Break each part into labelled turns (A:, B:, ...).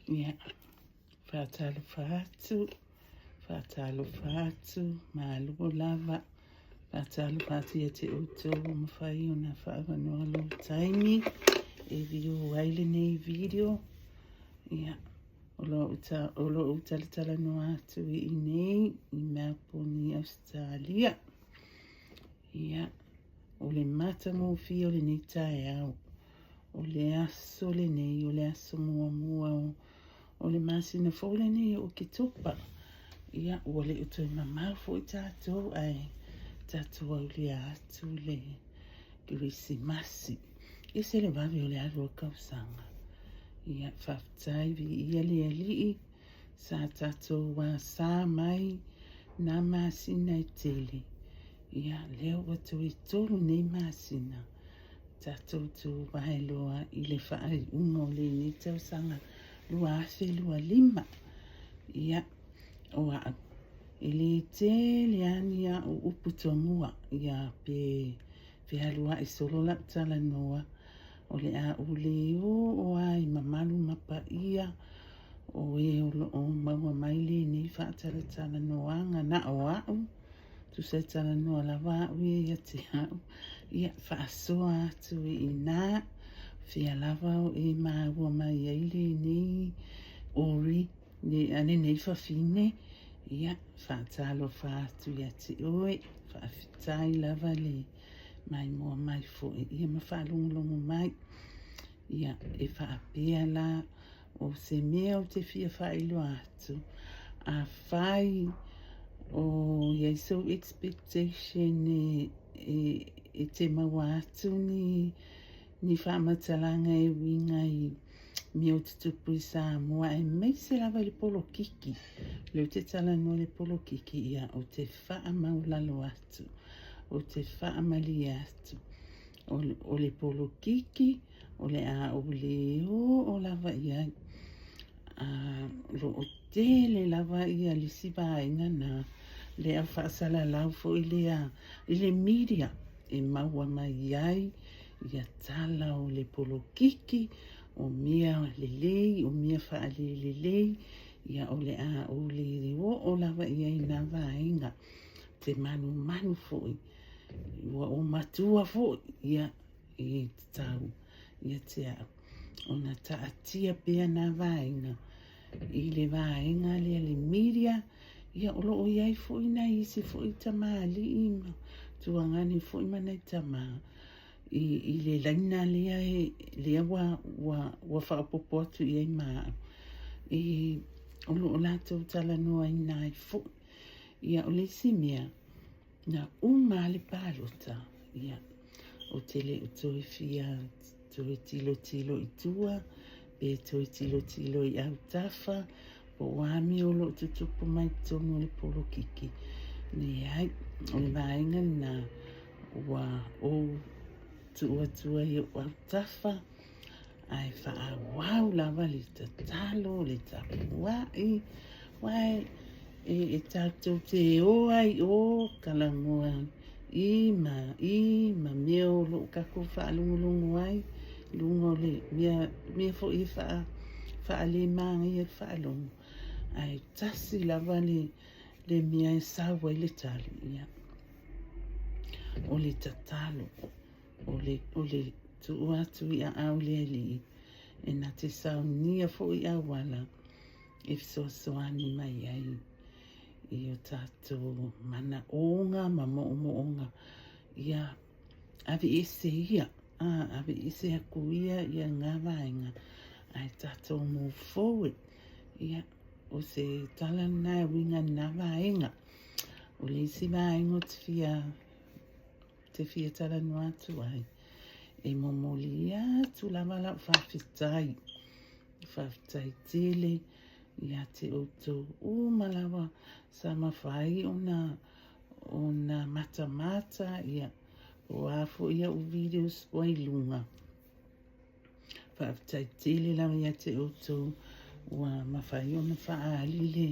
A: Ia, faatalofa atu, faatalofa atu, malo lava. Faatalofa atu ia te outou ua mafai ona faaavanoa lou taimi e view ai lenei video. Ia, o lo o talatalanoa atu i inei i Melbourne i Ausetalia. Ia, o le matagofie o lenei taeao. O le aso lenei, o le aso muamua o le masina fou lenei o Oketopa. Ia, ua le o toe mamao foi tatou ae tatou aulia atu le Kerisimasi. E ese le vave o le alu o le tausaga. Ia, faafetai, viia le Alii, sa tatou asa mai nā masina e tele. Ia, lea ua toe tolu nei masina tatou tuvae loa i le faaiuga o lenei tausaga 2025. Ia, o a'u, e lē tele a ni a'u upu tomua, ia, pe fealua'i solo la'u talanoa, o le a ou lē oo a i mamalu ma paia o e o lo'o maua mai lenei faatalatalanoaga na o a'u, Tusa e talanoa lava a'u ia ia te a'u, ia faasoa atu i inā, fea lava o e māua mai ai lenei ori, a lenei fafine, ia faatalofa atu ia te oe, faafetai lava le maimoa mai foi, ia ma faalogologo mai. Ia, e faapea la, o se mea ou te fia faailoa atu, afai o i ai sou expectation e, e, e te maua atu ni, ni faamatalaga e uiga i mea o tutupu i Samoa, aemaise lava i le polokiki. O lea ou te talanoa i le polokiki, ia, ou te faamaulalo atu, ou te faamalie atu. O le polokiki, o le a ou lē oo lava i ai. A o lo o tele lava ia le isi vaega na, le au faasalalau foi lea i le media e maua mai ai ia tala o le polokiki, o mea lelei, o mea faalelelei, ia o le a ou lē oo lava i ai i na vaega. Ou te manumanu foi Ua ou matua foi ia e tatau ia te au ona taatia pea nā vaega i le vaega lea le media, ia o lo o i ai foi nai isi foi tamalii ma tuagane foi ma nai tama i, i le laina lea e, lea ua, ua, ua faaopoopo atu i ai ma au, e, o lo o latou talanoaina ai foi. Ia, o le isi mea, Na uma lava le palota, ia, ou te le o toe fia toe tilotilo i tua, pe toe tilotilo i autafa, po o a mea o lo o tutupu mai totonu o le polokiki. Leai, o le vaega lena ua ou tuu atu ai i ou autafa, ae faaauau lava le tatalo, le tapuai, aua e, e tatou te o ai i o talanoa i ma i ma mea o lo o tatou faalogologo ai i luga o le mea, mea foi e faa, faalemagaia i le faalogo, ae tasi lava le, le mea e sau ai le tali, ia, o le tatalo. O le, o le tuu atu i aao le Alii, e na te saunia foi auala e fesoasoani mai ai i o tatou manaoga ma moomooga, ia aveese ia, a, aveese aku ia ia ngā vaega, ae tatou move forward. Ia, o se tala lena e uiga i nā vaega. O le isi vaega o te fia te fia talanoa atu ai, e momoli atu lava lau faafetai, faafetai tele ia te outou uma lava sa mafai ona ona matamata ia o a foi au videos ua i luga. Faafetai tele lava ia te outou ua mafai ona faaali le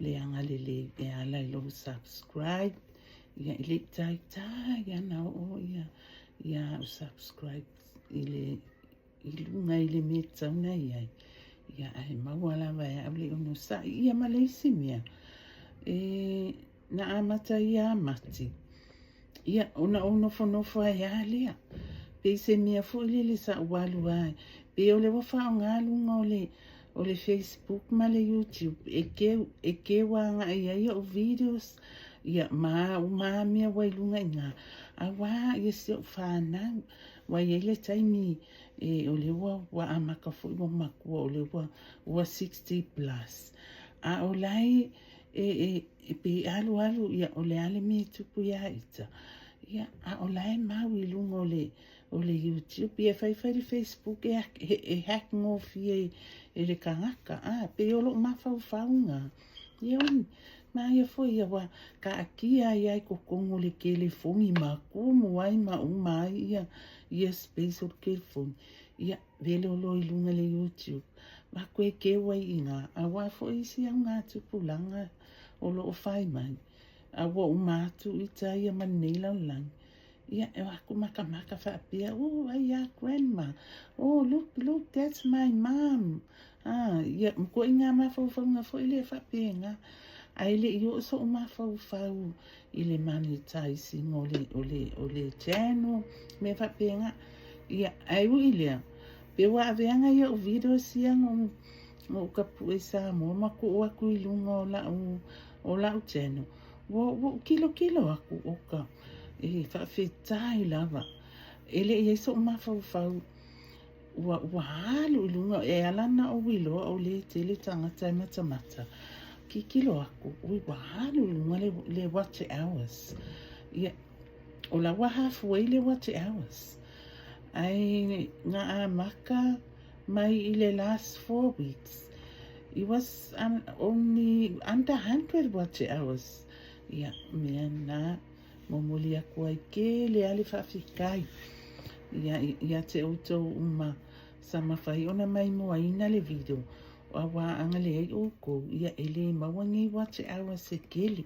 A: le agalelei e ala i lou subscribe. Ia e le i taitai lava ona oo ia ia au subscribe i le i luga i le mea e tatau ona i ai. Ia, ae maua lava e au le onosai. Ia ma le isi mea, e na amata ia Mati, ia, ona ou nofonofo ai lava lea. Pei se mea foi lele sa ou alu ai, pei o lea ua faaaoga luga o le, o le Facebook ma le YouTube e keu, e keu agai ai au videos, ia, ma a uma lava mea ua i luga i ina, aua ia si ou fanau. Ua i ai le taimi e, o lea ua, ua amata foi ua matua, o lea ua, ua 60 plus. A o la e, e, e, e pei alu alu, ia, o le a le mea e tupu ia ita? Ia, a o la e mau i luga o le, o le YouTube, ia e fai fai le Facebook e, e, e hack gofie e le tagata, a, pei o lou mafaufauga. Ia ui, manaia foi ia ua taatia ai lava i totonu o le telefoni ma tumu ai ma uma ai ia, ia space o le telefoni. Ia, velo loa i luga i le YouTube, ma toe keu ai i ina, aua foi isi augatupulaga o lo o fai mai, a ua uma atu ita ia ma lenei lalolagi. Ia, e o atu makamaka faapea, oh, ai a grandma, oh, look, look, that's my mom. Ah, ia, ituaiga mafaufauga foi lea faapena. Ae le i oo so'u mafaufau i le monetizing o le, o le, o le channel, mea faapena. Ia, ae ui lea, pe ua aveaga i au videos ia na ou, na ou tapue i Samoa ma tuu atu i luga o la'u, o la'u channel, ua, ua ou tilotilo atu, oka, e faafetai lava. E le i i ai so'u mafaufau ua, ua alu i luga, e ala ona ou iloa o lea e tele tagata e matamata, tilotilo atu, ui, ua alu i luga le, le watch hours. Ia, o la ua halfway le watch hours. Ae na amata mai i le last 4 weeks, it was only under 100 watch hours. Ia, mea na, momoli atu ai tele lava le faafetai ia, ia te outou uma sa mafai ona maimoaina le video, auā a na leai outou, ia e lē maua nei watch hours e tele.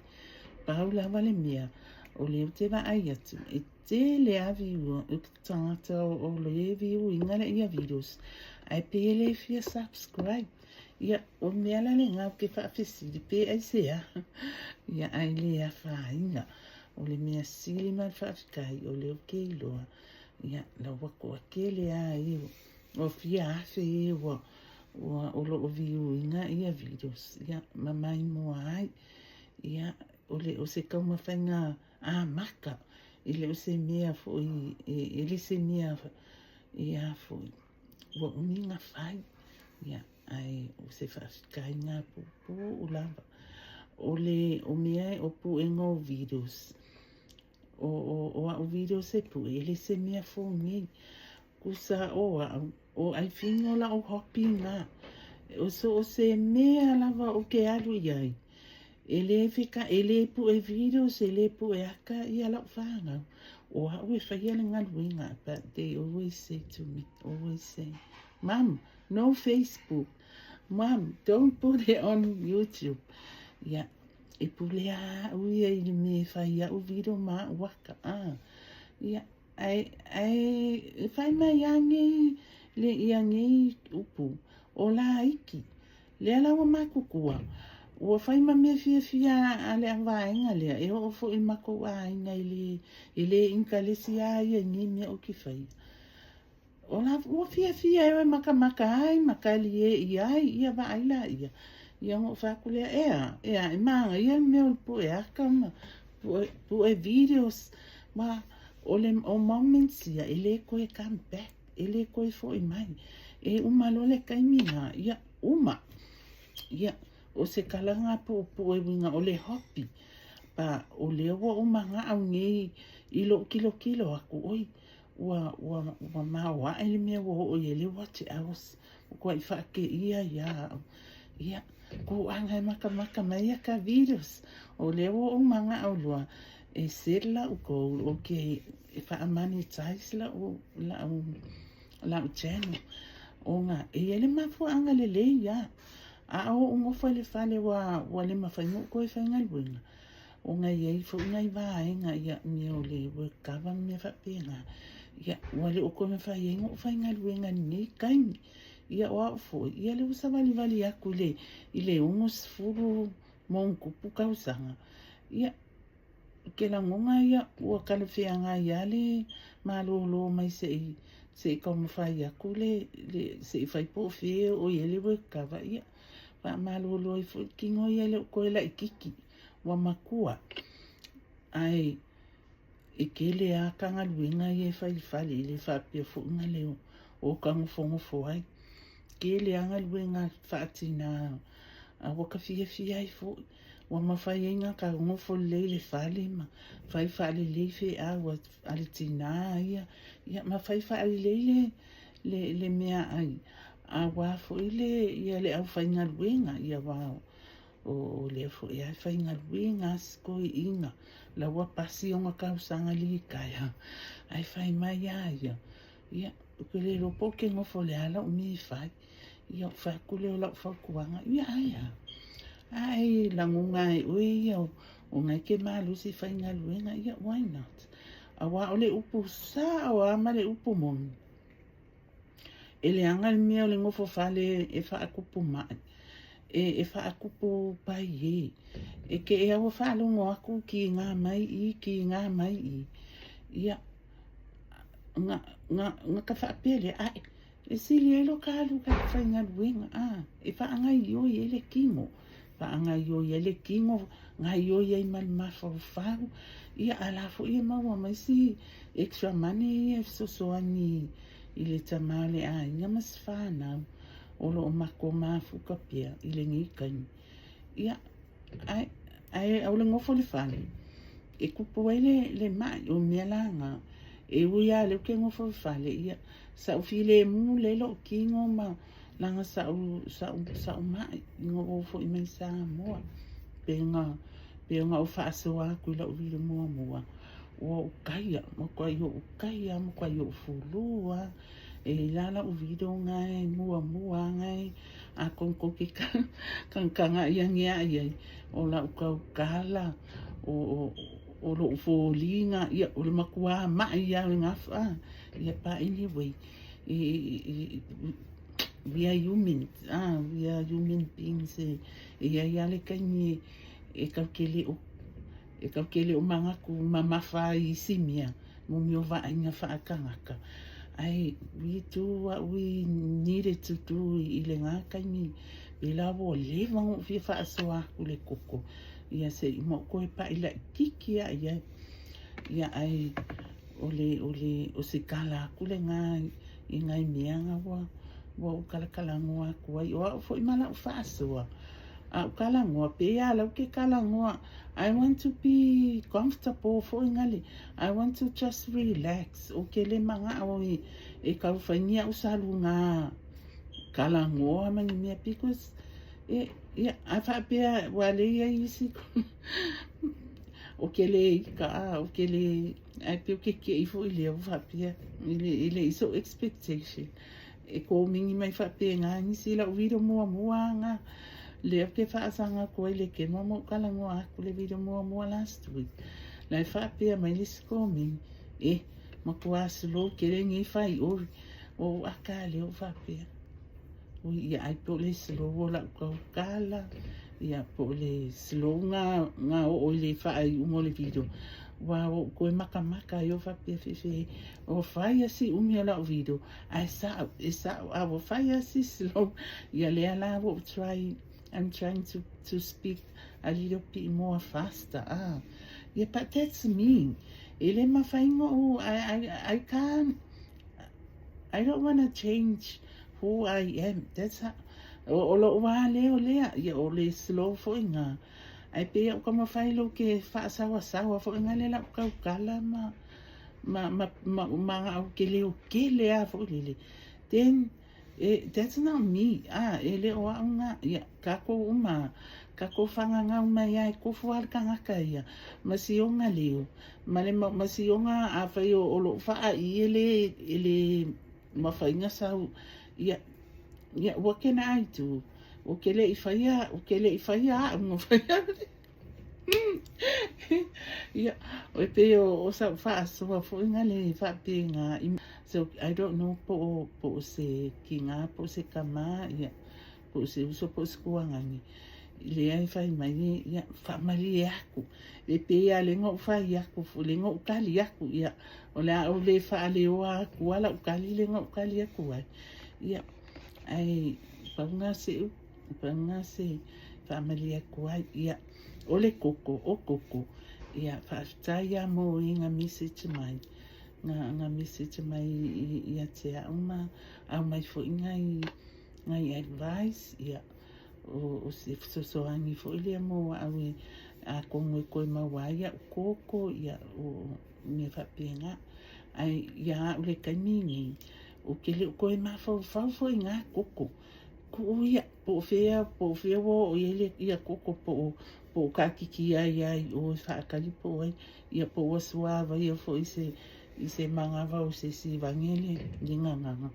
A: Pau lava le mea o lea ou te vaai atu e tele lava view tagata o le view ina le ia videos, ae pei e le fia subscribe. Ia, o mea la lena ou te faafesili pe aisea. Ia, ae le afaina. O le mea sili ma le faafetai o lea ou te iloa, ia, la ua toatele lava e ua fia afe e ua, ua o lo o view ina ia videos, ia, ma maimoa ai. Ia, o le, o se taumafaiga amata, e le o se mea foi, e, e le se mea, ia foi, ua umi na fai. Ia, ae o se faafetaiga puupuu lava. O le, o mea o puega o videos, o, o, o au videos e pue, e le se mea fou nei. Kusa o au, o I think o la'u hobby na. O so o se mea lava o ke alu i ai. E le fika, e le pue videos, e le pue aka ia la'u whanau. O au e whaia le galuega, but they always say to me, always say, "Mom, no Facebook. Mom, don't put it on YouTube." Ia, e pule a au ia i le mea e fai au video ma au aka. Ah, ia, ae, ae, e fai mai a nei, le ia nei upu, o la iki. Lea la ua matutua, ua fai ma mea fiafia a le auvaega lea, e oo foi i matou aiga e le, e le inkalesi a ia i nei mea ou te faia. O la ua fiafia e o e makamaka ai, ma kali e i ai, ia vaai laia. Ia ona ou fai atu lea, ea, ea, e manaia le mea o le pue aka ma pue, pue videos, ma o le o moments ia, e le toe come back, e le toe foi mai. E uma loa le taimi na, ia, uma. Ia, o se tala puupuu e uiga o le hobby. Pa, o lea ua ou mana'o nei i lou tilotilo atu, oi, ua, ua, ua maoae le mea ua oo i ai le watch hours. Ua tuai faateia ia au. Ia, tūʻaga e makamaka mai ia ka videos. O lea ua ou mana'o loa, e set la'u goal, o ke e faa-monetize la'u, la'u, la'u channel. Ona, e i ai le mafuaaga lelei ia. A o ou nofo i le fale ua, ua le mafai ona ou toe faigaluega, ona e i ai foi nai vaega ia mea o le work cover ma mea faapena. Ia, ua le o toe mafai ai ona ou faigaluega i lenei taimi. Ia, o au foi, ia lea ua savalivali aku i le, i le 60 ma ona tupu tausaga. Ia, ou te lagona ia, ua talafeagai lava le malolo mai se i, se i taumafai atu le, le, se i fai po o fea e oo i ai le WorkCover. Ia, faamalolo ai foi le tino ia e le o toe laitiiti, ua matua. Ae e tele lava ta galuega ia e fai i le fale, e le faapea foi na le o ta nofonofo ai. Tele lava galuega faa-tina a ua ta fiafia ai foi. Ua mafai ai ona ta nofo lelei i le fale ma fai faalelei feau a le tina ia, ia ma fai faalelei le, le, le meaai aua foi le, ia le aufaigaluega, ia aua o lea foi lava e faigaluega lava si toeaina, la ua pasi ona tausaga litaea, ae fai mai lava ia, ia, ou te le iloa po ou te nofo o le a lau mea e fai. Ia, ou fai atu lea o lau fautuaga, ia ae a? A e lagona lava e oe ia o na e te malosi e faigaluega, ia why not? Aua o le upu sao lava ma le upu moni, e leaga le mea o le nofo fale e faatupu mai, e faatupu paiē. E te ea ua faalogo atu kiga mai i, kiga mai i, ia, na, na, na ta faapea lea, ae, e sili ai lo ta alu ta te faigaluega, a, e faagaoioi ai le tino, faagaoioi ai le tino, gaoioi ai ma le mafaufau, ia, a la foi e maua mai si extra money ia e fesoasoani i le tama o le aiga ma si fanau o lo o matou mafuta pea i lenei taimi. Ia, ae, ae o le nofo i le fale, e tupu ai le, le mai, o mea la na, e ui lava o lea ou te nofo i le fale, ia, sa ou filemu lelei lou tino ma leaga sa ou, sa ou, sa ou mai ina ua ou foi mai Samoa. Pei ona, pei ona ou faasoa atu i lau video muamua, ua ou taia, matuai ou taia, matuai ou fulu lava. E i ai la lau video na e muamua lava na e, atonu tou te tagatagai ane lava i ai, o lau tautala, o lou foliga, ia o le matua mai lava o le gafa. Ia but anyway, we are human, we are human beings, e i ai lava le taimi e tatou te le o, e tatou te le o manatu mamafa ai i isi mea, mo mea o vaaiga faatagata. Ae we do what we needed to do i lena taimi, pēlā ua leva ona ou fia faasoa atu i le koko, ia se i uma ou toe pai laitiiti lava i ai. Ia ae o le, o le, o se tala atu lena i nai mea na ua, ua ou talatalanoa atu ai. O au foi ma lau faasoa, a ou talanoa, pei lava o lea ou te talanoa, I want to be comfortable foi nale, I want to just relax, ou te le manao e tau fai ni au saluga talanoa ma ni mea because e, ia, a faapea ua lea e i ai isi ou te le ika, ou te le, ae pei ou te kei foi lea ua faapea, e le i sou expectation e komeni mai faapena nisi i lau video muamua lena lea ou te faasaga atu ai i le kema ma ou talanoa atu i le video muamua last week. La e faapea mai le isi komeni, e, matua slow tele nei faioi. Ua ou aka lea ou faapea, ui ia ai po o le slow o lau tautala, ia po o le slow na, na oo i le faaiuga o le video. Ua ou toe makamaka ai ou faapea fefe, ua fai a si umi o lau video, ae sa'o, e sa'o, a ua fai a si slow. Ia lea la ua ou try, I'm trying to speak a little bit more faster. Ah, yeah, but that's me. E le mafai ona ou, I can't, I don't wanna change who I am. That's how, o lou wā leo lea, ia o le slow foi ngā. Ae pei au taumafai lou ke faasawasawa foi ngā le lau tautala ma, ma, ma, ma, ma ngā au ke leo kele a foi lele. Then, e, that's not me. Ah, e le o au ngā, ia, kākou uma, kākou whangangau mai ai, kofu a le tangata ia, ma si ona leo, Ma le ma si ona afai o lou faaii e le e le mafai ona sau ia ia what can I do? Ou te le i faia ou te le i faia au na faia ia e pei o sau faasoa foi na le faapena. So I don't know po o, po o se kīgā po o se kamā, ia, po o se uso po o se kuagagi, lea e fai mai, ia, faamalie aku, e pei lava o lea na ou fai aku, lea na ou tali aku, ia, o le a ou le faaleoa aku lava lau tali lea na ou tali atu ai, ia, ae pau lena o se upu, pau lena se faamalie atu ai, ia, o le koko, o koko, ia, faafetai lava mo e na message mai, na message mai ia te au ma aumai foi nai advice, ia, o se fesoasoani foi lea mo au e atonu e toe maua ai au koko, ia, o mea faapena. Ae ia au le taimi nei, ou te le o toe mafaufau foi i na koko. Tuu ia, po o fea, po o fea ua oo i ai ia koko, po o taatitia ai lava i o e faatali po o ai, ia po ua suavaia foi i se manava o se isi vaeane le gagana,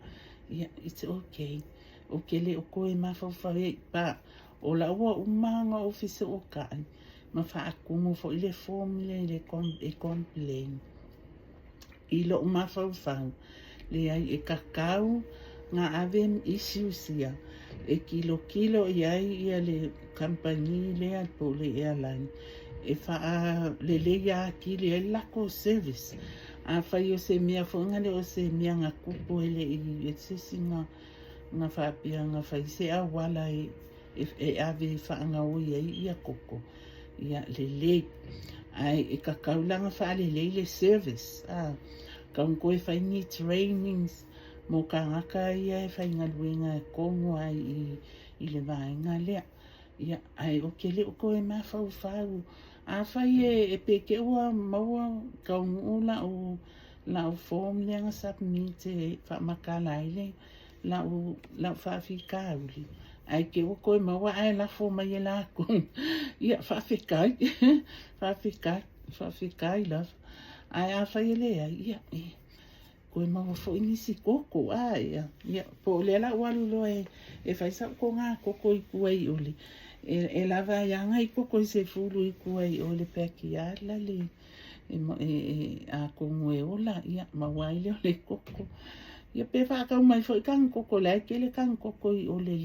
A: ia, it's okay. Ou te le o toe mafaufau i ai, but o la ua uma ona ou fesootai ma faatumu foi le form lea e complain. I lou mafaufau, leai e tatau ona ave issues ia e tilotilo i ai ia le kamupani lea po o le airline e faaleleia atili ai le latou service. Afai o se mea foi lea o se mea na tupu e le i se isi na faapea na fai se auala e ave e faagaoi ai ia koko, ia lelei. Ae e tatau la ona faalelei le service, a, tatau ona toe fai ni trainings mo tagata ia e faigaluega e tonu ai i le vaega lea. Ia, ae ou te le o toe mafaufau. Afai e pe te i ua maua taunuu lau form lea na submit e faamatala ai le lau faafitauli, ae te i ua toe maua ae lafo mai e latou, ia, faafetai, faafetai, faafetai lava. Ae afai e leai, ia, e toe maua foi nisi koko, a, ia, ia, po o lea la ua alu loa e fai sau toga koko i tua i o le, e lava ai lava nai koko e 10 i tua i o i le backyard la le, atonu e ola, ia, maua ai lea o le koko. Ia pe faatau mai foi tanu koko, o la e tele tanu koko i o le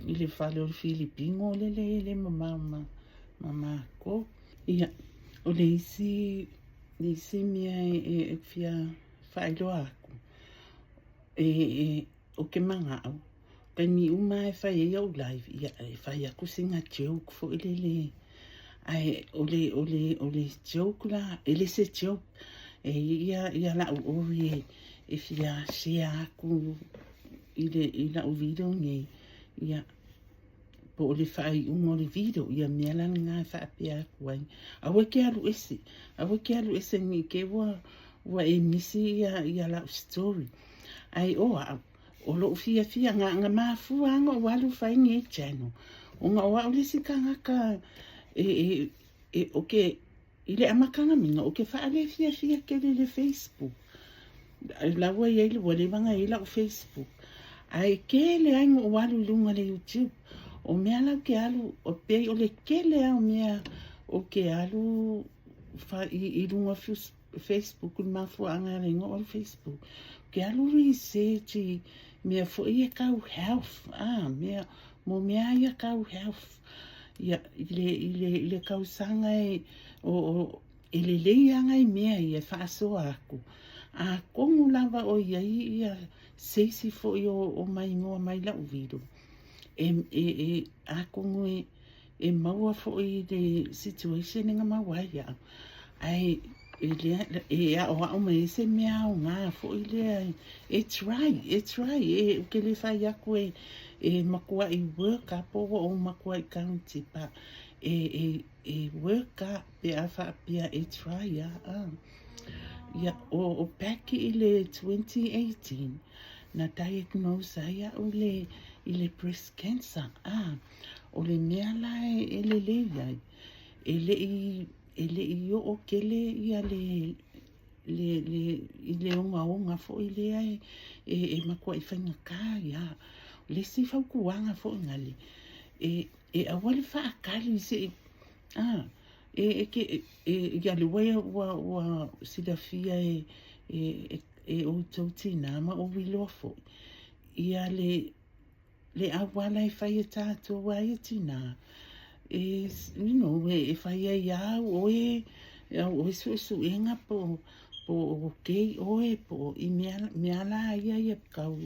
A: i le fale o le Filipino lele e le mamao ma matou. Ia, o le isi mea e fia faailoa atu, ou te manao, taimi uma e fai ai au live, ia, e fai atu sina joke foi lele. Ae o le joke la, e le se joke, e ia, ia lau oi e fia share aku i lau video nei, ia, po o le faaiuga o le video, ia mea la lena e faapea atu ai. Aua e te alu ese, aua e te alu ese ni te ua e misi ia lau story. Ae o au, o lou fiafia na mafua ona ou alu fai nei channel. Ona o au le isi tagata e o ke i le amataga minga o ke faale fiafia tele le Facebook. La ua iai ua leva ona iai lau Facebook. Ae tele ai na ou alu i luga le YouTube. O mea la ou te alu, o pei o le tele lava o mea ou te alu i luga Facebook le mafuaaga e ala ai ona ou alu Facebook. Ou te alu research i mea foi e tau health, a, mea, mo mea ia tau health. Ia, i le tausaga e, o, e lelei lava nai mea ia e faasoa atu. Atonu lava o i ai ia se isi foi o maimoa mai lau video, e atonu e maua foi le situation e na maua ai au. Ae e, lea, e aoao mai ai se mea aoga foi lea e try, e try, e ou te le fai atu e matuai work a po ua ou matuai guarantee, but e work a pe a faapea e try a. a. Ia, o back i le 2018, na diagnose ai au i le breast cancer. A, o le mea la e lelei ai, e le i oo tele ia le i le ogaoga foi lea e matuai faigata ia. O le isi fautuaga foi nale, e aua le faatali se i, a, e, e, ke, e, ia le ua, ua, ua silafia e, e, e outou tinā ma ou iloa foi ia le le auala e fai e tatou ai e tinā e you know e fai ai au oe au oe suesuega po po o okay oe po o i mea mea la ia ia kau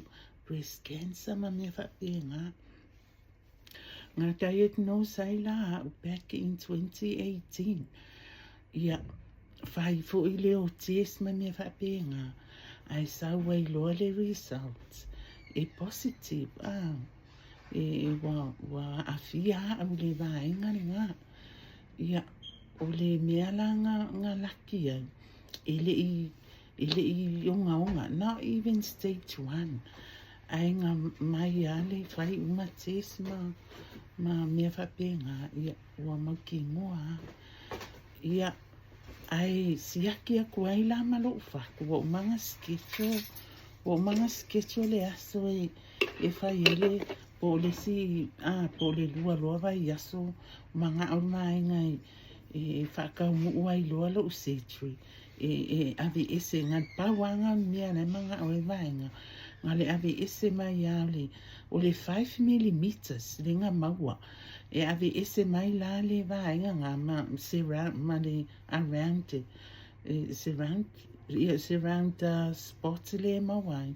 A: breast cancer ma mea faapena. Nga diagnose ai la au back in 2018. Ia, fai foi le o test ma mea faapena, ae sau ai loa le result e positive, ah, e, ua, ua aafia au i le vaega lena. Ia, o le mea la nga, nga laki ai, e le i E le i ogaoga, not even stage one, ae na mai lava le fai uma test ma, ma mea faapena, ia, ua mautinoa lava. Ia, ae siaki atu ai la ma lou fatu, ua uma ona schedule, ua uma ona schedule le aso e, e fai ai le, po o le isi, a, po o le lua loa vaiaso, manao le vaega e, e faataunuu ai loa lou surgery. E, e aveese, na le pau lava na o le mea la e manao ai vaega, na le aveese mai lava o le, o le 5 millimeters le na maua. E aveese mai la le vaega na ma surround, ma le around, e, surround, yeah, surround spot le e maua ai.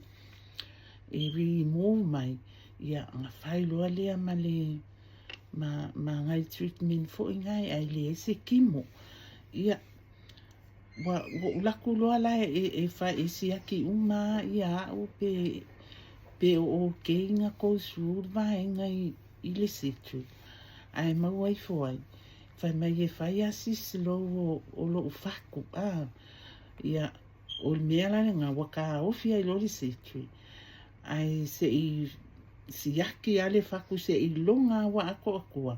A: E remove mai, ia, na fai loa lea ma le, ma, ma nai treatment foi nai, ae leai se kimo. Ia, Ua, ua ou alu atu loa la e, e, fai, e siaki uma ia au pe, pe o okay na go through le vaega i, i le surgery. Ae maua ifo ai, fai mai e fai a si slow o, o lou fatu, a. Ia, o le mea la lena, ua taofi ai loa le surgery. Ae se i siaki lava le fatu se i iloga ua atoatoa,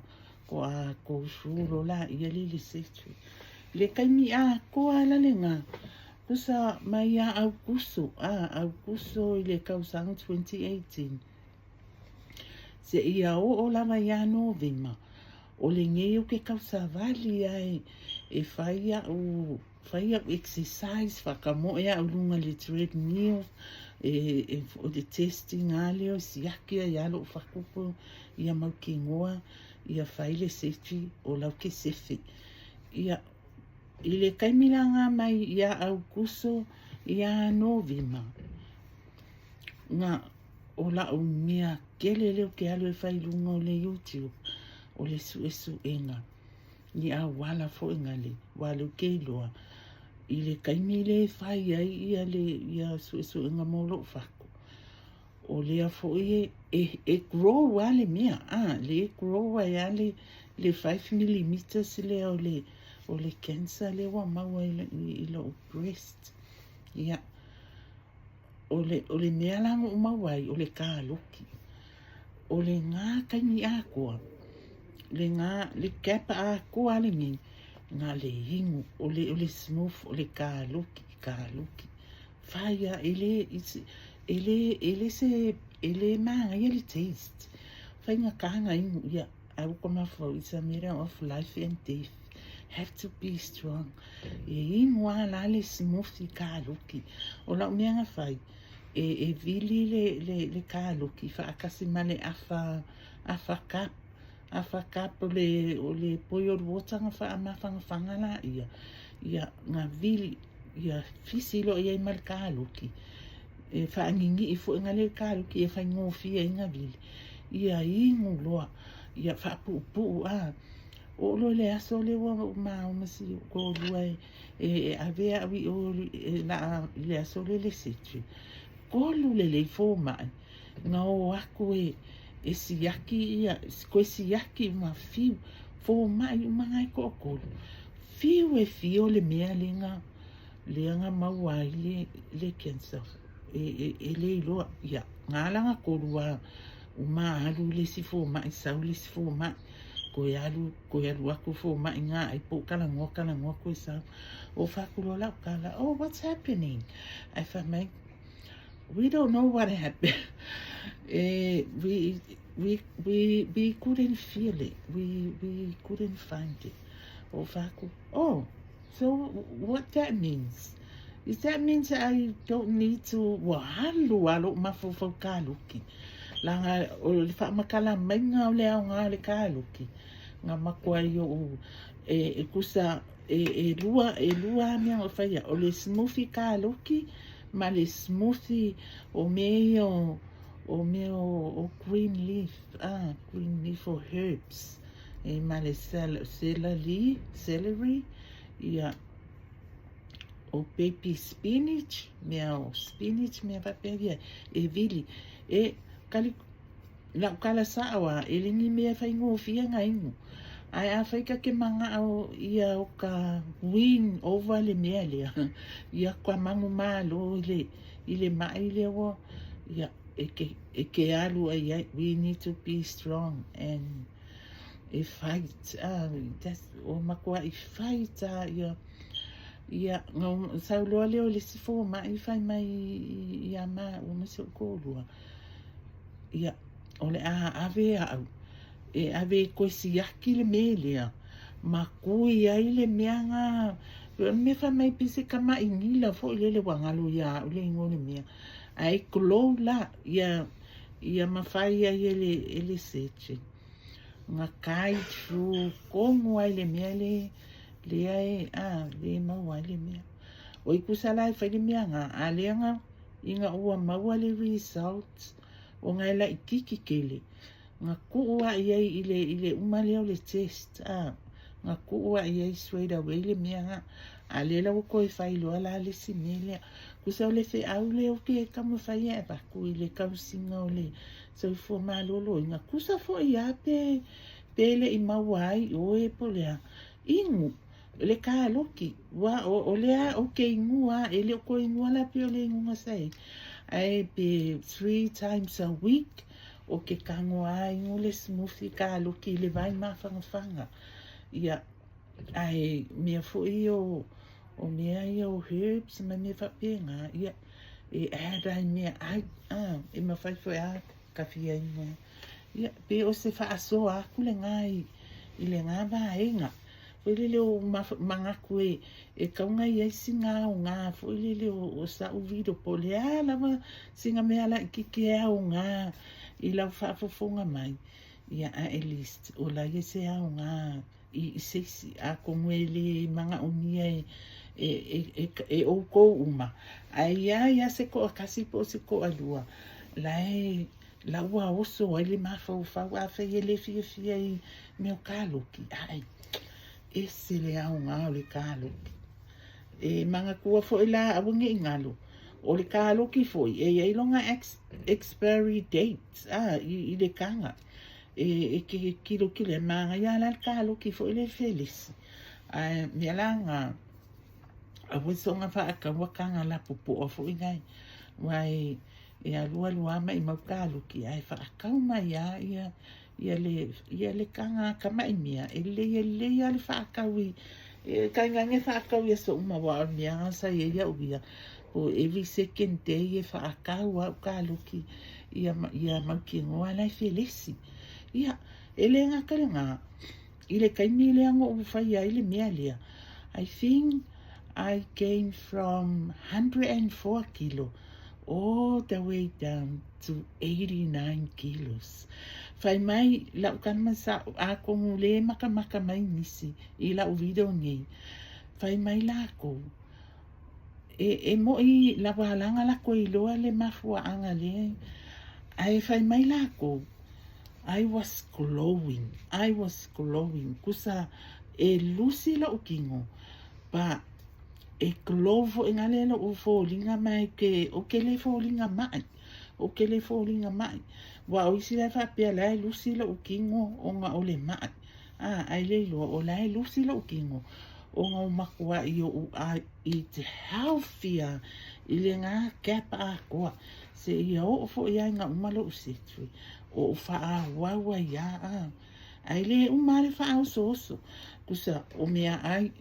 A: toa go through loa laia le le surgery. Le taimi atoa la lena, tusa mai ia Aukuso, a, Aukuso i le tausaga 2018, seia oo lava ia Novema, o lenei ou te tausavali lava e fai au Fai au exercise, faakamoe au i luga i le treadmill, e, e, o le testing lava lea e siaki ai lava lou fatupu ia mautinoa, ia fai le surgery o lau ke sefe. Ia, i le taimi la nga mai ia Aukuso ia Novema, nga o lau mea tele lea ou te alu e fai i luga o le YouTube, o le suesuega. Ni auala foi na le aua lea ou te iloa i le taimi lea e fai ai ia le ia suesuega mo lou fatu, o lea foi e e e grow lava le mea, a lea e grow ai lava le le 5 millimeters lea o le o le cancer lea ua maua i i lou breast. Ia, o le o le mea la na ou maua ai, o le kaloki. O lena taimi atoa, lena le gap atoa lenei, na le inu, o le o le smooth, o le kaloki, kaloki. Fai lava, e le, e le, e le se, e le manaia le taste. Faigata na inu, ia, ae ua mafaufau, it's a matter of life and death. Have to be strong. E inu lava la le smoothie kaloki. O lau mea na fai, e, e vili le, le, le kaloki faatasi ma le afa, afa cup, afa cup o le, o le boiled water na faamafanafana laia, ia, na vili, ia fisi loa i ai ma le kaloki. E faaninii foi na le kaloki e faigofie ai na vili. Ia inu loa, ia faapuupuu a. Oo loa i le aso lea ua ou maoma si ou toalua e, e, e ave au i o e laa i le aso lea le surgery. Kolu lelei fomai, na o aku e, e siaki ia, koe siaki uma fiu, fomai uma na e toatolu. Fiu e fia o le mea lea na, lea na maua ai le, le cancer. E, e, e le iloa, ia, na ala na kolu a uma alu le isi fomai, sau le isi fomai, koe alu, koe alu aku fomai nga ai po talanoa, talanoa koe sau. O fai atu loa lau tala, "Oh, what's happening?" Ae fai mai, "We don't know what happened. Eh, we, we, we couldn't feel it. We, we couldn't find it." O fai atu, "Oh, so what that means?" Is that means that I don't need to ua alu lava lou mafaufau kaloki leaga o le faamatala maiga o le aoga o le kaloki na matuai ou e tusa e lua e lua lava mea na ou faia o le smoothie kaloki ma le smoothie o mea ia o mea o green leaf green leaf o herbs e ma le celery celery ia o baby spinach, mea o spinach, mea faapea ia e vili. E kali lau tala sa'o a e le ni mea faigofie na inu. Ae afai ta te mana'o ia o ta win over le mea lea, ia tua manumalo i le ma'i lea ua ia e te alu ai ai. We need to be strong and e fight. That's, o matua'i fight a ia ia na sau loa lea o le isi foma'i fai mai ia maua ma si o'u toalua ia o le a ave a'u e ave e toe siaki le mea lea ma tui ai le mea na mea fai mai pe se tama'i nila foi lele ua galo ia a'u le igoa o le mea ae glow la ia ia mafai ai e le surgeon na guide through tonu ai le mea le lea e a le maua ai le mea o i kusa la e fai le mea na a lea na ina ua maua le result o na e laitiiti tele na tuu ai ai i le uma lea o le test a na tuu ai ai straight away le mea na a lea la ua toe fai loa la le isi mea lea kusa o le feau lea o ke taumafai e avatu i le tausiga o le soifua maloloina kusa fo'i a pe pe le'i maua ai oe po o le a inu le kaloki ua o lea o ke inua e le o ko inua la pe o le inuga sa i ae pe 3 times a week o ke tago a inu le smoothie kaloki i le vai mafanafana ia ae mea fo'i o mea ia o herbs ma mea faapena ia e add ai mea ai a e mafai foi a ka fia inu ia pe o se faasoa atu lena i lena vaega foi lele o manatu e tauga i ai sina aoga foi lele o sa'u video po o le a lava sina mea laitiiti e aoga i lau faafofoga mai ia at least o la ia se aoga i se isi atonu e lē magaʻomia e ʻoukou uma ae iā ia se toʻatasi po o se toʻalua la e la ua oso ai le mafaufau afai e lē fiafia i mea o kaloki ae ese le aoga o le kaloki e manatua foʻi la aua neʻi galo o le kaloki foʻi e iai lona expiry date a i le taga e ke kilokilo e magaia la le kaloki foʻi le felesi ae mea la na aua soga faataua taga lapopoa foʻi nai ua e alu alu a maʻimau kaloki ae faatau mai a ia ia le ia le taga tamaʻi mea e lelei e lelei a le faatau i e tainane faatau ia so uma ua o le mea sa ia ia'u ia po every second day e faatau a'u kaloki ia ia mautinoa la e felesi ia e lē gata lena i le taimi lea na ou faia ai le mea lea. I think I came from 104 kilo all the way down to 89 kilos. Fai mai lau tama sa atonu lē makamaka mai nisi i la'u video nei. Fai mai lakou e mo'i lava alaga lakou iloa le mafua'aga lea ae fai mai lakou I was glowing. I was glowing. Kusa e lusi la'u kino pa e glow fo'i gale lo'u foliga mai ke o ke lē foliga ma'i o ke lē foliga ma'i ua o isi lae faapea la e lusi lo'u kino ona o le ma'i a ae le iloa o la e lusi lo'u kino ona o matua'i o'u a eat healthy a i lena gap atoa seia oo fo'i ai na uma lo'u surgery o'u fa'aauau ai a a ae lē uma a le fa'aosooso kusa o mea ai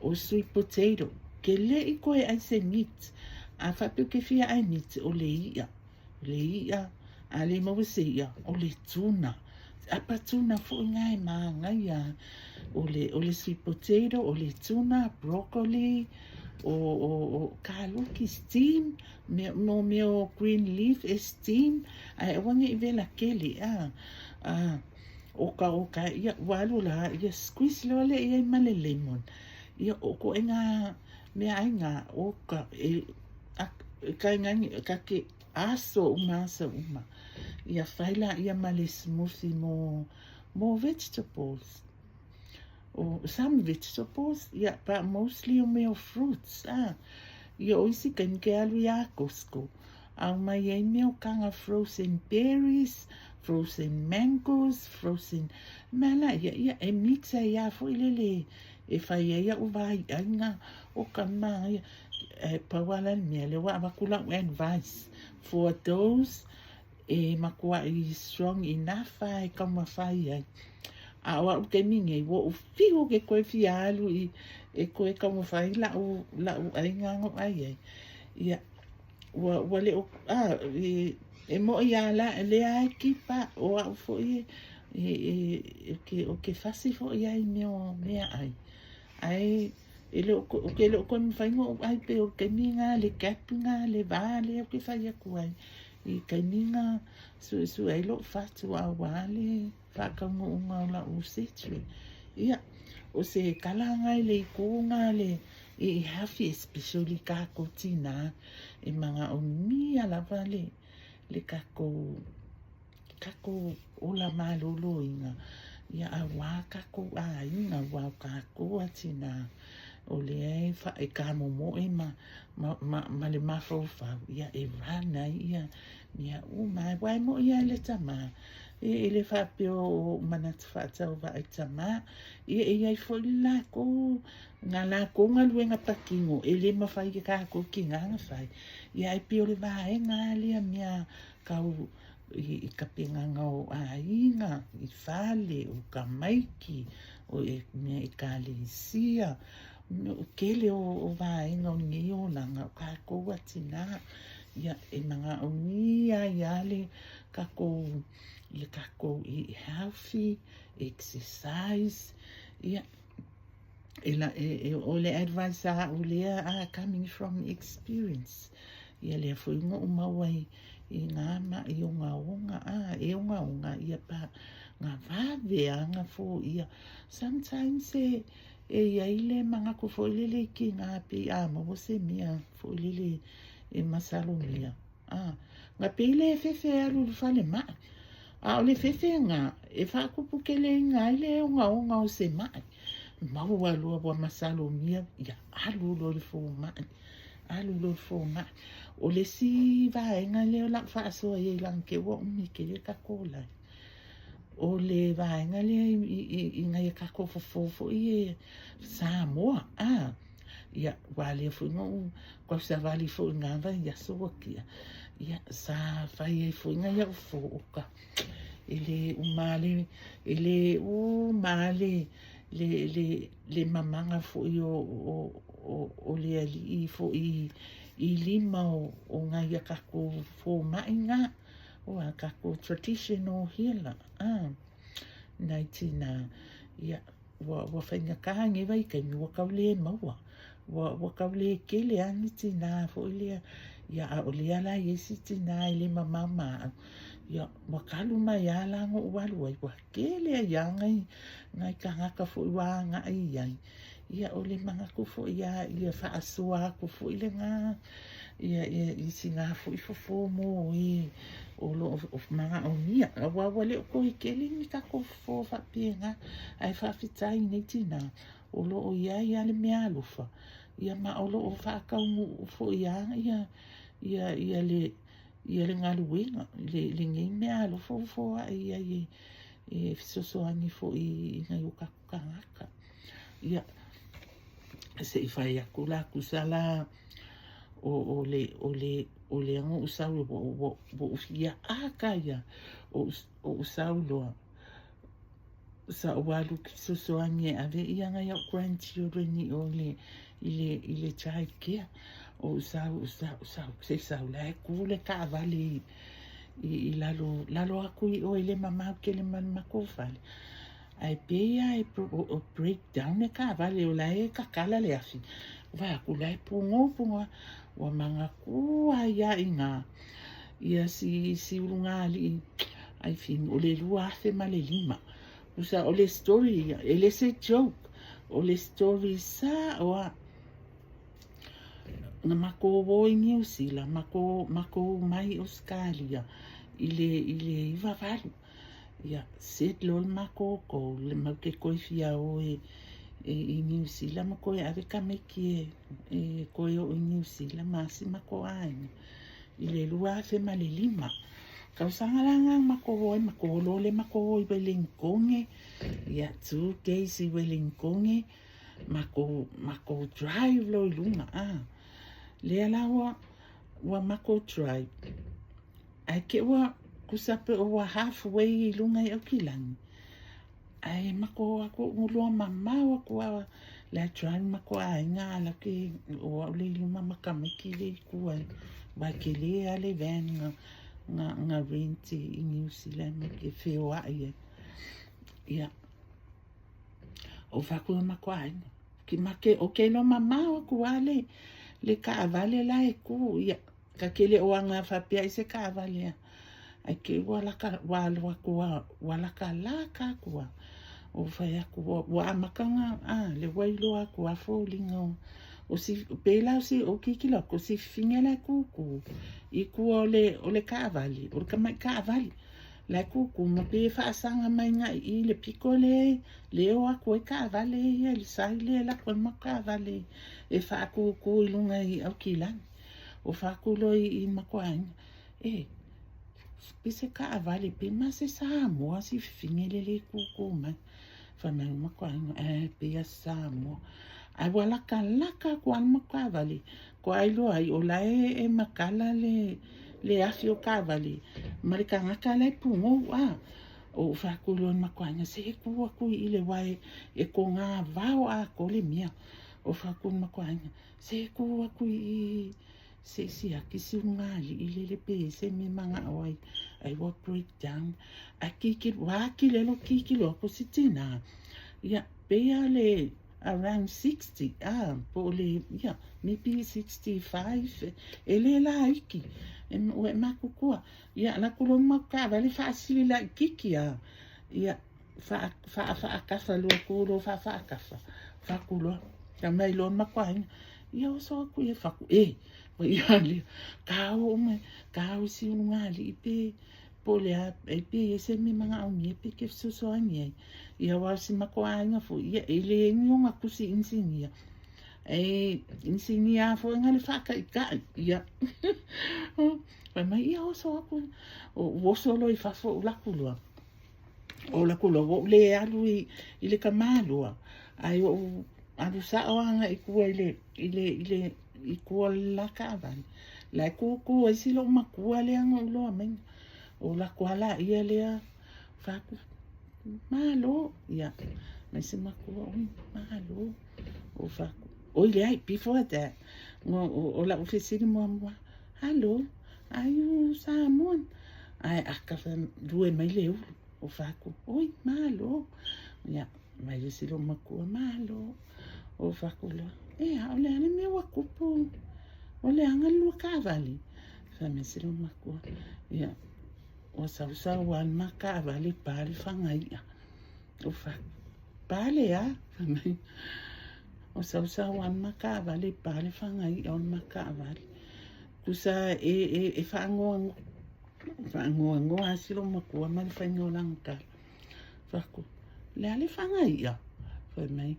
A: o sweet potato ke le'i koe ai se meat a faapea ke fia ai meat o le i'a le i'a a lē maua se i'a o le tuna apa tuna fo'i na e magaia o le sweet potato o le tuna broccoli. o kaluki steam, mea mo mea o green leaf e steam, ae aua ne i wela kele, oka oka, ia, ua alu la, ia squeeze loa lea i ai ma le lemon. Ia, o koʻoiga meaʻai oka, e, kaigani, ka ke aso uma aso uma. Ia fai laia ma le smoothie mo vegetables. O some vegetables, ia, but mostly o mea o fruits, Ia o isi taimi ke alu iā Costco, aumai ai mea o kaga frozen berries, frozen mangoes, frozen, mea laia, ia, e mix ai lava foi lele e fai ai a'u vai'aiga o ka manaia. Ae pau lava la le mea, lea ua avatu la'u advice for those e matua'i strong enough a e taumafai ai. A o a'u taimi nei, ua ou fiu ou te toe fia alu i e toe taumafai la'u ʻaiga na ou ʻai ai. Ia, ua le o, e moʻi lava la, lea e kipa, o a'u foi e, o ke fasi foi ai mea o meaʻai. Ae e le o, o ke le o toe mafai ona ou ʻai pei o le taimi lena, le gap lena, le vā lea ou te fai atu ai. I taimi na suesue ai lo'u fatu auā le faataunuuga o la'u surgery. Ia, o se tala lena i le itu lena le i healthy, especially kākou tinā, e manaʻomia lava le kākou ola malōlōina, ia auā kākou ʻaiga ua o kākou a tinā, o lea e, e kamomoʻe ma le mafaufau, ia e run ai ia mea uma. Aua e moʻi ai le tamā, e le faapea o manatu faatauvaʻa i tamā, ia e iai foi le lakou, na lakou galuega patino, e lē mafai e kākou kinā ona fai. Ia ae pei o le vaega a lea mea kau i tapenaga o ʻaiga, i fale, o tamaiti, o e mea ʻekalesia, tele o vaega o lenei olaga o kākou a tinā. Ia e manaʻomia ai lava le kākou, ia kākou eat healthy, exercise, ia, e, la, e, e, o le advice a a'u lea, coming from experience. Ia lea foi na ou maua i ngā maʻi ogaoga, e ogaoga, ia pa, ngā vave aga foia. Sometimes e iai le manatu foi lele i kinā pei a maua se mea foi lele e masalomia. Na pei le fefe e alu i le falemai. A o le fefe lena, e faatuputeleina ai le ogaoga o se maʻi. Maua loa ua masalomia, ia alu loa i le fomai. Alu loa i le fomai. O le isi vaega lea o la'u faasoa i ai leaga te i ua umi tele le tatou live. O le vaega lea i nai a tatou fofo foi e Samoa. Ia, ua lea foi na ou tausavali foi i ngā vaiaso ua tia. Ia, sa fai ai foi nai a'u fofo oka. E lē uma le, e lē uma le, le mamaga foi o le Alii foi i lima o nai a tatou fomaʻi na, o a tatou traditional healer, nai tinā. Ia, ua faigata nei vaitaimi, ua tau le maua. Ua tau le tele a ni tinā foi lea. Ia, a o lea la i ai si tinā e le mamao ma a'u. Ia, ua talu mai lava la na ou alu ai, ua tele ai lava nai tagata foi ua agaʻi i ai. Ia, o le manatu foi ia, ia faasoa atu foi lena, ia, ia, i sina foi fofo mo e o loo manaʻomia. Auā ua le o toe tele ni tatou fofo faapena, ae faafetai i nei tinā, o loo i ai lava le mea alofa, ia ma o loo faataunuu foi lava ia le galuega, lenei mea alofa ua foaʻi ai e fesoasoani foi i nai o tatou tagata. Ia, se i fai atu la tusa la o lea na ou sau ua ou fia ata ia o ou sau loa sa ou alu fesoasoani e ave ia nai a'u grandchildren i o i le child care. O ou sau sau sau se sau la e ku le taavale i lalo lalo atu i o i le mamao tele ma le matou fale. Ae pei a e break down le taavale o la e tatala le afi. Vaai atu la e pugo pugo ua manatua ai a i ina ia si si ulugalii I think o le 2005. Tusa o le story ia, e le se joke, o le story sa'o a. Na matou o i Niu Sila, matou matou mai Ausetalia i le i le 98. Ia, set loa le matou goal, matou te toe fia o e i Niu Sila ma toe ave tamaiti e e toe oo i Niu Sila ma si matou aiga i le 2005. Tausaga la na matou o ai, matou o loa lea matou o i Wellingtone, ia, 2 days i Wellingtone, matou matou drive loa i luga, a. Lea la ua ua matou drive, ae te i ua tusa pe ua halfway i luga i Aukilani, ae matou o atu ua iloa mamao atu lava la e drive matou aiga a la ke o au lea i luma ma tamaiti lea i tua aua e tele lava le van na na na rent i Niu Sila ma te feoai ai. Ia, ou fai atu i le matou aiga, ki make ou te iloa mamao atu lava le le taavale la e tu, ia, ta te le o aga faapea ai se taavale a. Ae te i ua laka, ua alu atu lava, ua latalata atu lava. Ou fai atu, ua amata ona, a, lea ua iloa atu lava foliga o, o si, pei la o si, ou tilotilo atu, o si fafine la e tutu i tua o le, o le taavale, o le tamai taavale. La e tutu ma pei e faasaga mai agai i i le pito lea, lea e o atu ai taavale ia i le side lea e alu atu ai le matou taavale e faatutu i luga i Aukilani. O fai atu loa i le matou aiga, e, pe se taavale pe ma se Samoa si fafine lea e tutu mai. Fai mai le matou aiga, e, pei a se Samoa. Ae ua latalata atu lava le matou taavale, toa iloa ai o la e matala le le afi o taavale ma le tagata la e pugou a. Ou fai atu loa i le matou aiga, se tu atu i i le uae e toga vao atoa le mea. Ou fai atu i le matou aiga, se tu atu i i se i siaki si ulugalii lele pe i ai se mea e manao ai, ai ua break down. Ae tilotilo, ua atili ai lou tilotilo atu si tina, ia, pei lava le around 60, ah, po o le, ia, maybe 65, e le laiti, e, ua e matutua. Ia, alu atu loa le matou taavale faasili laitiiti lava, ia, faafaatafa loa tu loa faafaatafa, fai atu loa, fai mai loa le matou aiga, ia oso atu ia, fai atu, e, ua ia lea, ta o mai, ta o i si ulugalii pe, po o le a, e pe i ai se mea e manaomia pe e te fesoasoani ai. Ia aua o si matou aiga foi, ia e leai ni ona tusi inisinia. E inisinia foi na le faataitai, ia. Fai mai, ia oso atu, ou oso loa i fafo ou alu atu loa. Ou alu atu loa, ua ou le alu i, i le tamāloa, ae ou alu sa'o agai i tua i le, i le, i le, i tua o le la taavale. La e tūtū ai si lou matua lea na ou iloa maina. Ou alu atu lava laia lea, fai atu, Malo, ia, mai si matua, oi, malo. Ou fai atu, oi leai, before that, o, o, o la'u fesili muamua, hello, are you Samoan? Ae aka lue mai le ulu, ou fai atu, oi, malo. Ia, mai le isi lou matua, malo. Ou fai atu loa, e a, o le a le mea ua tupu, ua leaga le lua taavale. Fai mai si lou matua, ia, ua sausau lava le ma taavale pa le fagai'a. Ou fai atu, pa le a? Fai mai, ua sausau lava le ma taavale pa le fagai'a o le ma taavale. Tusa e, e, e faanoanoa, faanoanoa lava si lou matua ma le faiga o lana tala. Fai atu, le a le fagai'a? Fai mai,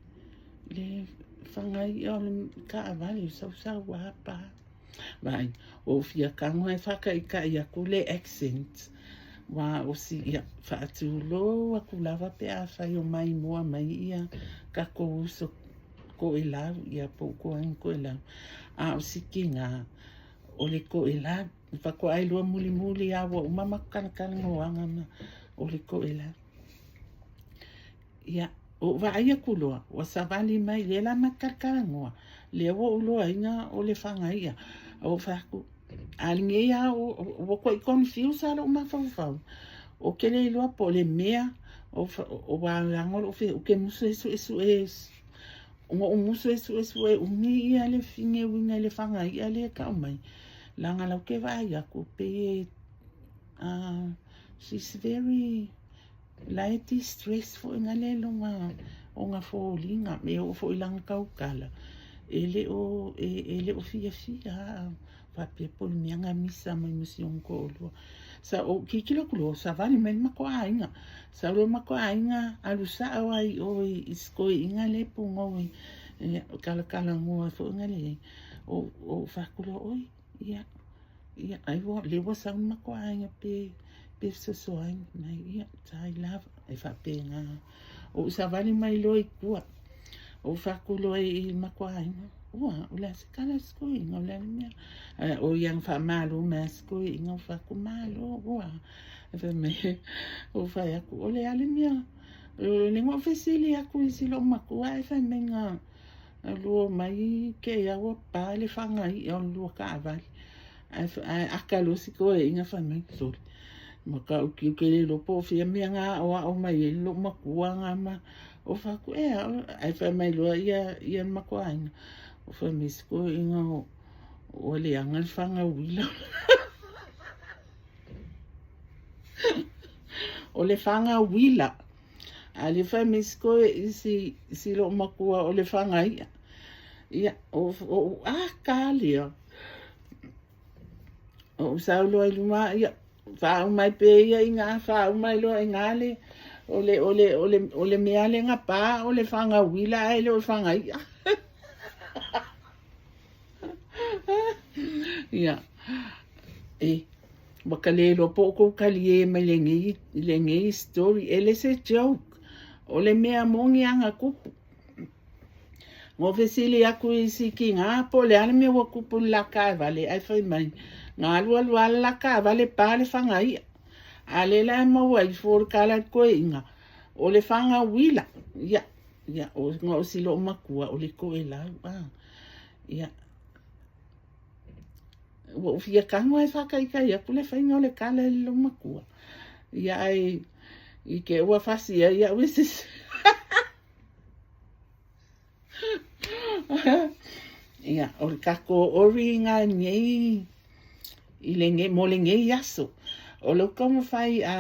A: le fagai'a o le taavale, sausau lava pa. Vaai, ua ou fia tago e faataitai atu le accent, aua o si, ia, faatulou atu lava pe afai o maimoa mai ia tatou uso Toelau, ia po o Toeaina Toelau, a o si tiga, o le Toelau. Faatoa iloa mulimuli lava ua uma matou talatalanoaga ma o le Toelau. Ia, ou vaai atu loa, ua savali mai, lea la ma te talatalanoa, lea ua ou iloaina o le fagaia. Ou fai atu, a lenei lava ua ua confuse lava lou mafaufau, ou te le iloa po o le mea Aua leaga o lou ou te musu e suesue, na ou musu e suesue umi ia le fafine e uiga i le fagai'a lea e tau mai, leaga o la ou te vaai atu pei e she's very, la e distress foi na le lona ona foliga. E oo foi i lana tautala, e le o e le o fiafia a faapea po o le mea na misa mai ma si ona toalua. Sa ou tilotilo atu loa, savali mai le matou aiga. Sau loa le matou aiga, alu sao lava i o i si toeaina lea e punou e talatalanoa foi na le. Ou fai atu loa, oi, ia, ia, ai ua, lea ua sau le matou aiga pe fesoasoani mai, ia, tai lava, e faapena. Ou savali mai loa i tua, ou fai atu loa i le matou aiga, ua, o le a se tala a si toeaina, o le a le mea? O ia na faamalo mai lava si toeaina, ou fai atu, malo, ua. Fai mai, ou fai atu, o le a le mea? O lea na ou fesili atu i si loomatua ae fai mai na lua omai te i lava ua pa le fagai'a o le lua taavale. Ae aka loa si toeaina fai mai, sole, matautia ou te le iloa po o fea mea na aoao mai ai le loomatua na ma. Ou fai atu, e a? Ae fai mai loa ia le matou aiga, fai mai si toeaina ua leaga le faga uila. O le faga uila. A lea fai mai si koe i si loomatua o le fagai'a. Ia, o aka lea. Ou sau loa i luma, ia, faauma mai pe ia i ngā, faauma mai loa i ngā le, o le, o le, o le, o le mea le na pā, o le faga uila ae le o le fagai'a. Ia, e, ua ka le iloa po o tou talie mai lenei story, e le se joke, o le mea moni lava na tupu. Na ou fesili atu i si tina po o le a le mea ua tupu i le la taavale, ae fai mai, na alualu lava le la taavale pa le fagai'a. A lea la e maua ifo o le tala a le toeaina, o le faga uila. Ia, ia, ona o si loomatua o le toelau. Ia, ua ou fia tago lava e faataitai atu le faiga o le tala i le loomatua. Ia, ae i te i ua fasi ai au e se isi. Ia, o le tatou ori ga nei i lenei, mo lenei aso. O lou taumafai a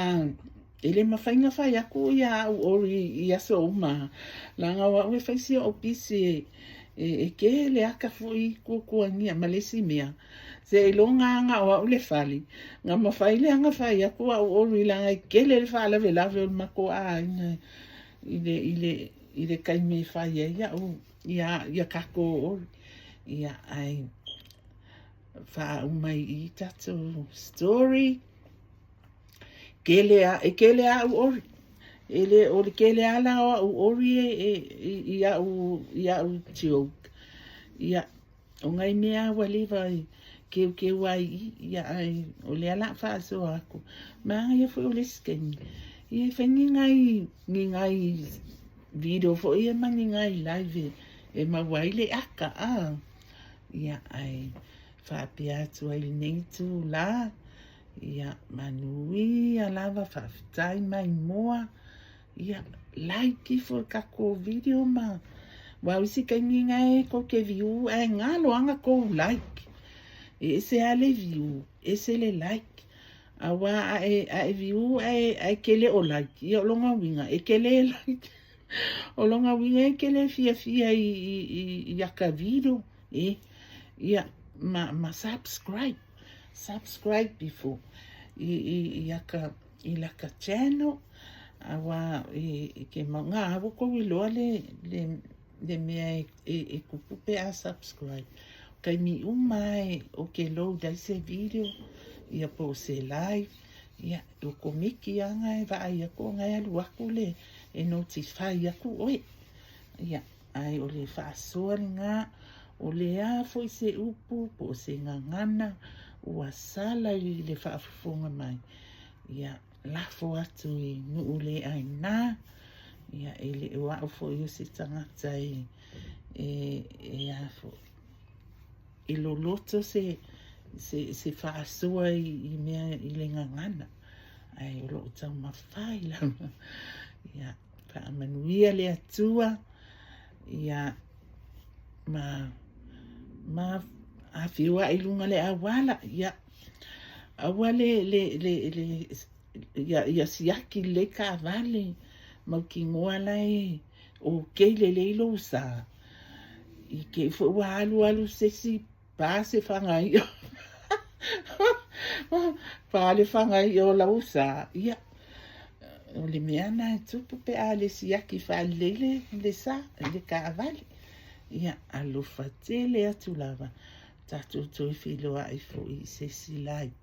A: e le mafai na fai atu ia au ori i aso uma. Leaga o au e fai si o'u pisi e kele aka foi tuatuagia ma le isi mea. Seiloga lava o au le fali, na mafai lea na fai atu au ori leaga e kele le faalavelave o le matou aiga i le taimi e fai ai au ia tatou ori. Ia, ae faauma i i tatou story. Kele a, e kele a au ori. E le, o le kele a la o au ori e i au joke. Ia, o nai mea ua leva e keukeu ai i, ia ai, o lea la faasoa atu. Manaia foi o le isi taimi. Ia e fai ni nai video foi ia ma ni nai live e maua ai le aka a. Ia, ai, faapea atu ai lenei itulā. Ia, manuia lava, faafetai mai moa. Ia, like ifo le tatou video ma aua o isi taimi na e tou te view ae galo lava na tou like. E ese lava le view, ese le like. Aua a e view ae te le o like, ia o lona uiga e te le like. O lona uiga e te le fiafia i aka video, e. Ia, ma subscribe. Subscribe ifo i aka i laka channel aua e ke mau ngā ua kou iloa le mea e kupu pe a subscribe. Taimi uma e o ke load ai se video ia po o se live ia o komiki anga e vaai aku ona e alu aku le e notify aku oe. Ia ae o le faasoa lena o le a foi se upu po o se gagana ua sala i le faafofoga mai. Ia, lafo atu i nuu le aina. Ia, e le o au foi o se tagata e a foi. E loloto se faasoa i mea i le gagana. Ae o loo taumafai lava. Ia, faamanuia le Atua, ia, ma, ma afioa'i i luga le auala, ia, aua le, le, le, le, ia, ia siaki lelei taavale, mautinoa la e okay lelei lou sa, i te i foi ua alu alu se isi pa se fagaio, pa le fagaio o lau sa, ia, o le mea na e tupu pe a le siaki faalelei le, le sa, le taavale. Ia, alofa tele atu lava, tatou toe feiloai foi i se isi live.